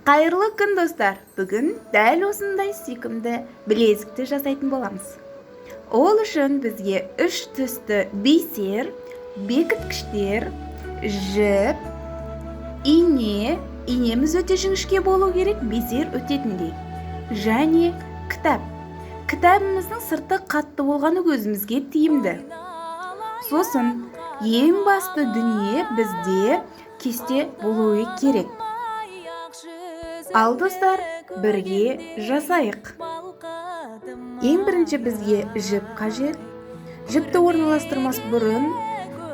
Қайырлы күн, достар! Бүгін дәл осындай сүйкімді білезікті жасайтын боламыз. Ол үшін бізге 3 түсті бисер, бекіткіштер, жіп, ине, инеміз өте жіңішке болу керек, бисер өтетіндей, және кітап. Кітабымыздың сырты қатты болғаны өзімізге тиімді. Сосын ең басты дүние бізде кесте болуы керек. Ал достар, бірге жасайық. Ең бірінші бізге жіп қажет. Жіпті орналастырмас бұрын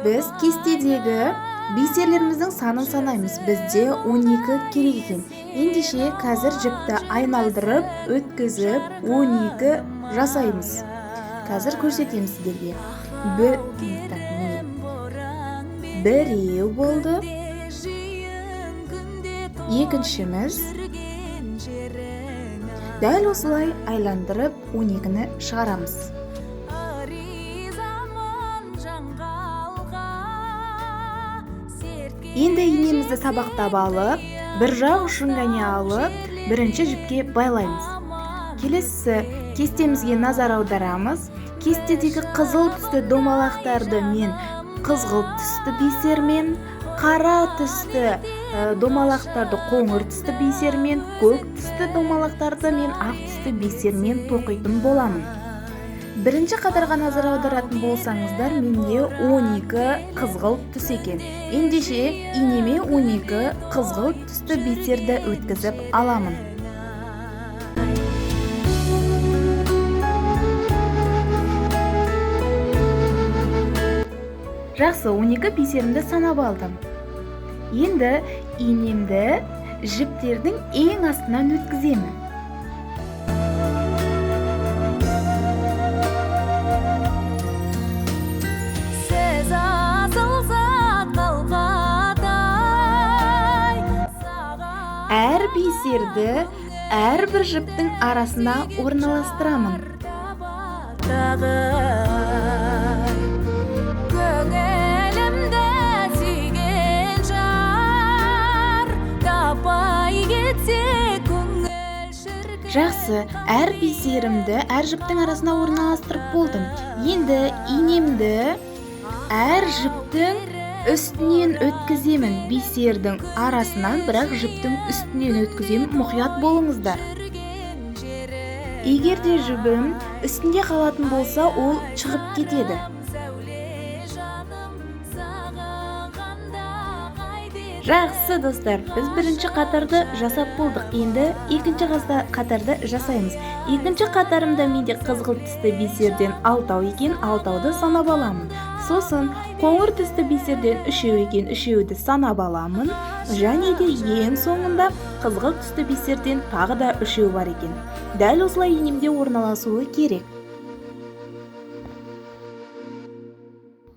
біз кестедегі бисерлеріміздің санын санаймыз. Бізде 12 керек екен. Ендеше қазір жіпті айналдырып, өткізіп 12 жасаймыз. Қазір көрсетемін сіздерге. Біреу болды. Екіншіміз. Дәл осылай айландырып 12-ні шығарамыз. Енді инемізді сабақтап алып, бір жақ ұшын ғана алып, бірінші жіпке байлаймыз. Келесі кестемізге назар аударамыз. Кестедегі қызыл түсті домалақтарды мен қызғылт түсті бисермен, қара түсті домалақтарды қоңыр түсті бисермен, көк түсті домалақтарды мен ақ түсті бисермен тоқитын боламын. Бірінші қатарға назар аударатын болсаңыздар, менде 12 қызғылт түс екен. Ендеше инеме 12 қызғылт түсті бисерді өткізіп аламын. Жақсы, 12 бисерімді санап алдым. Енді инемді жіптердің ең астынан өткіземін. Әр бисерді әрбір жіптің арасына орналастырамын. Жақсы, әр бисерімді әр жіптің арасына орналастырып болдым. Енді инемді әр жіптің үстінен өткіземін. Бисердің арасынан, бірақ жіптің үстінен өткіземін. Мұқият болыңыздар. Егер де жібім үстінде қалатын болса, ол шығып кетеді. Жақсы, достар, біз бірінші қатарды жасап болдық. Енді екінші қатарды жасаймыз. Екінші қатарымда менде қызғылт түсті бисерден 6 екен, 6-ды санап аламын. Сосын қоңыр түсті бисерден 3 екен, 3-ді санап аламын. Және де ең соңында қызғылт түсті бисерден тағы да 3 бар екен. Дәл осылай инемде орналасуы керек.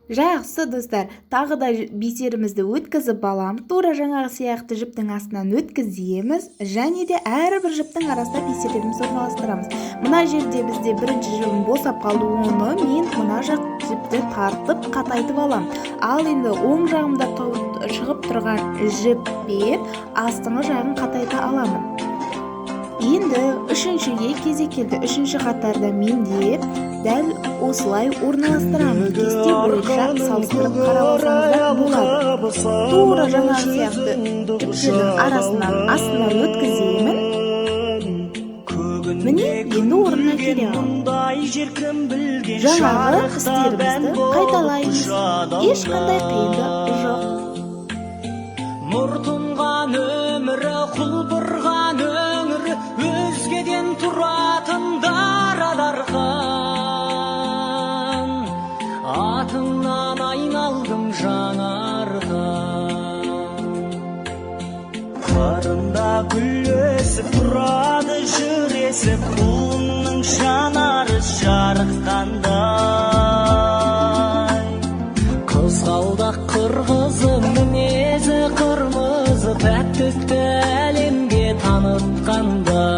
Жақсы, достар, тағы да бисерімізді өткізіп алам. Тура жаңағы сияқты жіптің астынан өткіземіз және де әрбір жіптің арасына бисерлерімізді орналастырамыз. Мына жерде бізде бірінші жібім босап қалды, оны мен мына жақ жіпті тартып қатайтып алам. Ал енді оң жағымда шығып тұрған жіппен астыңғы жағын қатайта аламын. Енді үшіншіге кезек келді. Үшінші қатарда менде дәл осылай орналастырамын. Кесте бойынша салыстырып қарап алсаңыздар болады. Тура жаңағы сияқты жіптердің арасынан астынан өткіземін. Міне, енді орнына келе алдым. Жаңағы істерімізді қайталаймыз. Ешқандай қиындық жоқ. Мұртынған өмірі, құлпырған өңірі, өзгеден тұратындар адархан. Атыңнан айналдым жаңарған. Қырында гүл өсіп тұрады жүресіп, құлынның жанары жарыққандай. Қызғалдақ қырғызы, мінезі қырмызы, тәттікті әлемге танытқандай.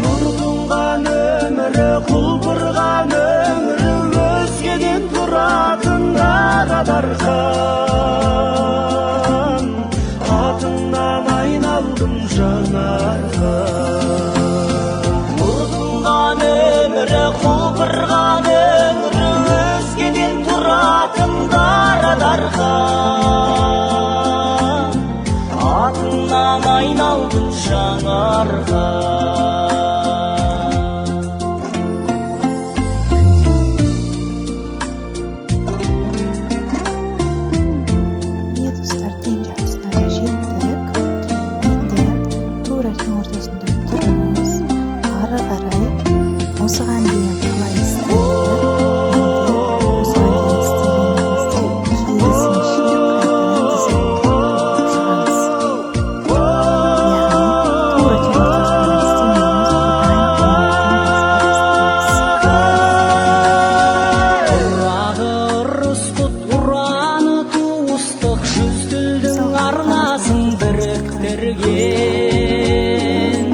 Нұртынған өмірі, құлпырған өңірі, өзгеден тұратындар адархан. Атыңнан айналдым жаңарға. Мұртынған өмірі, құлпырған өңірі, өзгеден тұратын дара дархан. Атынан айналдым жаңарға. Міне, достар, тең жартысына да жеттік. Енді тура тең ортасында тұрмыз. Ары қарай осыған дейін қалай істедік, енді осыған дейін істегеніміздің керісінше қайтадан тізіп тоқып шығамыз. Яғни тура тең ортасында істемейміз, одан кейіннен бастап істейміз. Ұрағы ырыс-құт, ұраны туыстық, жүз тілдің Мысалға, арнасын біріктірген.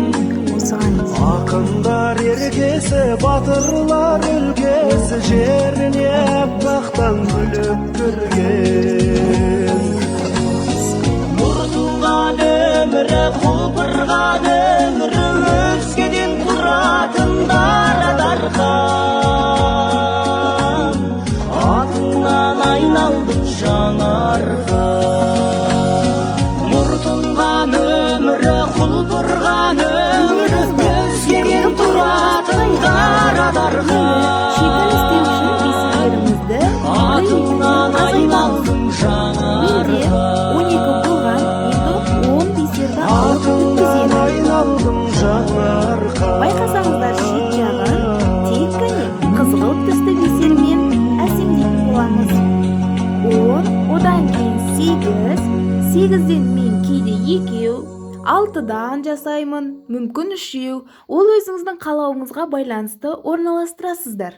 Осыған дейін Ақындар еркесі, батырлар өлкесі, жеріне аппақтан күліп кірген. Мұртынған өмірі, құлпырған өңірі, өзгеден тұратын дара дархан. Атынан айналдым жаңарға. Мұртынған өмірі, құлпырған өңірі, өзгеден тұратын дара дархан. Шетін істеу үшін бисерлерімізді бір Атынан екіден азайтамыз. айналдым Менде жаңарға. 12 болған, енді 10 бисерді алып Атыңнан өткіземін. айналдым жаңарқа. Байқасаңыздар, шет жағын тек қана қызғылт түсті бисермен әсемдейтін боламыз. 10, одан кейін 8, 8-ден мен кейде екеу, алтыдан жасаймын, мүмкін үшеу. Ол өзіңіздің қалауыңызға байланысты орналастырасыздар.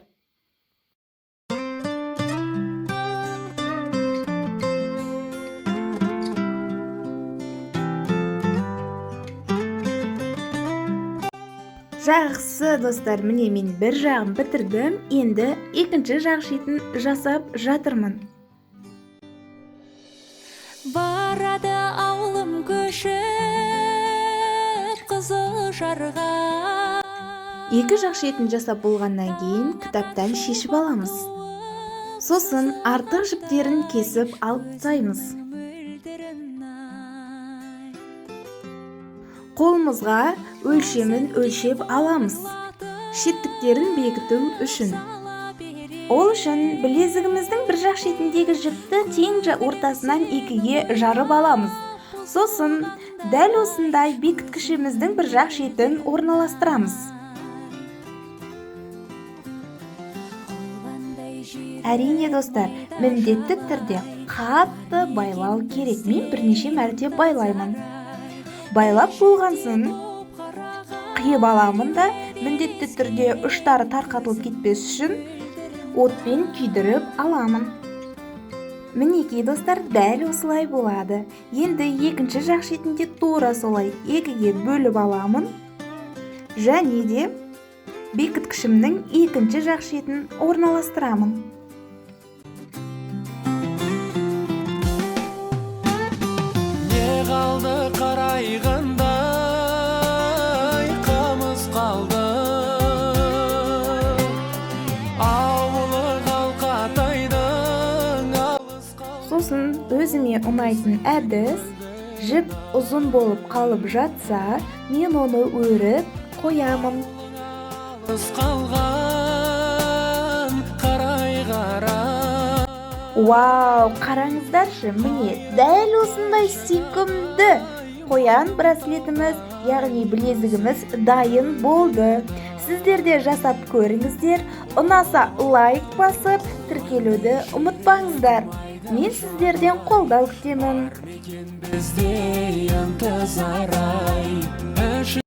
Жақсы, достар, міне, мен бір жағын бітірдім, енді екінші жақ шетін жасап жатырмын. Барады ауылым көшіп Қызылжарға. Екі жақ шетін жасап болғаннан кейін кітаптан шешіп аламыз. Сосын артық жіптерін кесіп алып тастаймыз. Мөлдірін ай. Қолымызға өлшемін өлшеп аламыз, шеттіктерін бекіту үшін. Ол үшін білезігіміздің бір жақ шетіндегі жіпті тең ортасынан екіге жарып аламыз. Сосын дәл осындай бекіткішіміздің бір жақ шетін орналастырамыз. Әрине, достар, міндетті түрде қатты байлау керек. Мен бірнеше мәрте байлаймын. Байлап болған соң қиып аламын да, міндетті түрде ұштары тарқатылып кетпес үшін отпен күйдіріп аламын. Мінекей, достар, дәл осылай болады. Енді екінші жақ шетінде тура солай екіге бөліп аламын және де бекіткішімнің екінші жақ шетін орналастырамын. Не қалды қарайғандай, қамыс қалды, ауылы Қалқатайдың алыс қалды. Сосын өзіме ұнайтын әдіс: жіп ұзын болып қалып жатса, мен оны өріп қоямын. Алыс қалған қарайғара. Вау, қараңыздаршы, міне, дәл осындай сүйкімді қоян браслетіміз, яғни білезігіміз дайын болды. Сіздер де жасап көріңіздер. Ұнаса, лайк басып, тіркелуді ұмытпаңыздар. Мен сіздерден қолдау күтемін. Мекен бізде ынтызар ай.